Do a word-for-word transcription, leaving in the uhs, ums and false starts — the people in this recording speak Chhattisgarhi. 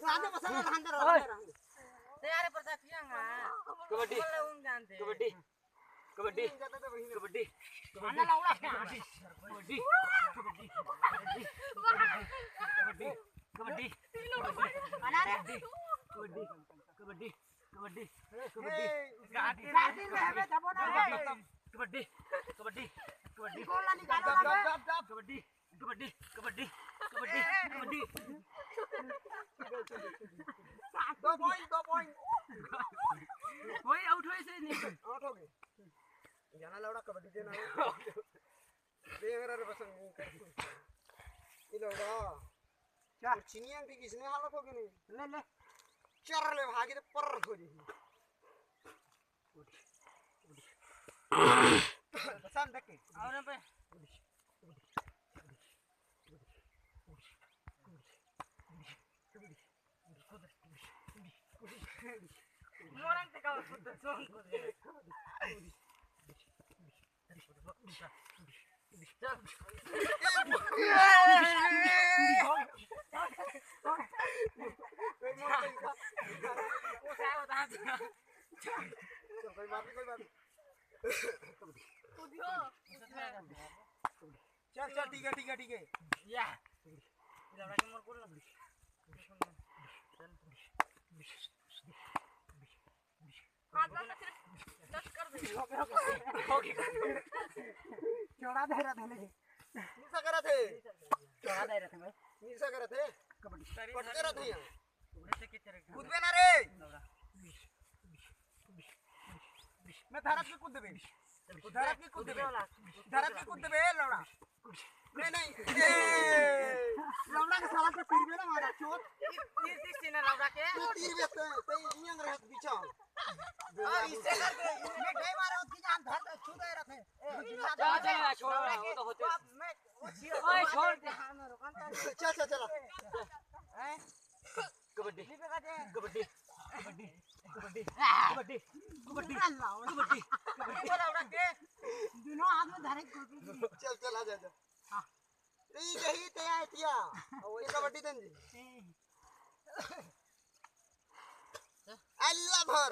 रांधे बस, रांधे, रांधे, रांधे। तैयार है प्रताप सिंह, हाँ। कबड्डी। बोल रहे हूँ, जानते हैं। कबड्डी। कबड्डी। कबड्डी। आना लाउड़ा। कबड्डी। कबड्डी। कबड्डी। कबड्डी। कबड्डी। आना रे। कबड्डी। कबड्डी। कबड्डी। कबड्डी। गाड़ी में है बे, दबो ना। कबड्डी। कबड्डी। कबड्डी। गोला निकालो ना बे। कबड्डी। कबड्डी, कबड्डी, कबड्डी, कबड्डी। दो point, दो point। वही आउट होइस नहीं। आउट हो गए। जाना लाउड़ा कबड्डी देना। दे मेरा रे बसंग। ये लाउड़ा। क्या? चिनिया की किसने हालत हो गई नहीं? ले, ले। चर ले भागी तो पर हो जाएगी। पसंद देख के। और पे। मोरंग ते का खुद सोन को दे। चल, चल, ठीक है, ठीक है, ठीक है। या। हाथ में सिर्फ टच कर दे। छोड़ा दे रहा था, लेकिन निशा करा थे। छोड़ा दे रहा था भाई। निशा करा थे। कबड्डी। पटके रहा था यहाँ। कूदबे ना रे। मैं धरत के कूद देबे। धरत के कूद देबे। धरत के कूद देबे, लौड़ा। नहीं, नहीं। ए, लौड़ा के साला के तीर में ना मारा, चोर। तीर, तीर से ना लौड़ा के। तू तीर में से, ते इयंग रहत पीछा। और इससे करके मैं गए मारा, उसकी जान धर छू दे रखे। ए, जा, जा, छोड़, वो तो होते। मैं, वो ओए, छोड़ दे। चल, चल, चल। हैं? कबड्डी। कबड्डी। कबड्डी। कबड्डी। कबड्डी। कबड्डी। कबड्डी। दोनों हाथ में धरे कबड्डी। चल, चल, आ जा, आ जा। हाँ। ठीक है, ही ते आए तिया। ये कबड्डी देन जी। अल्लाह भर।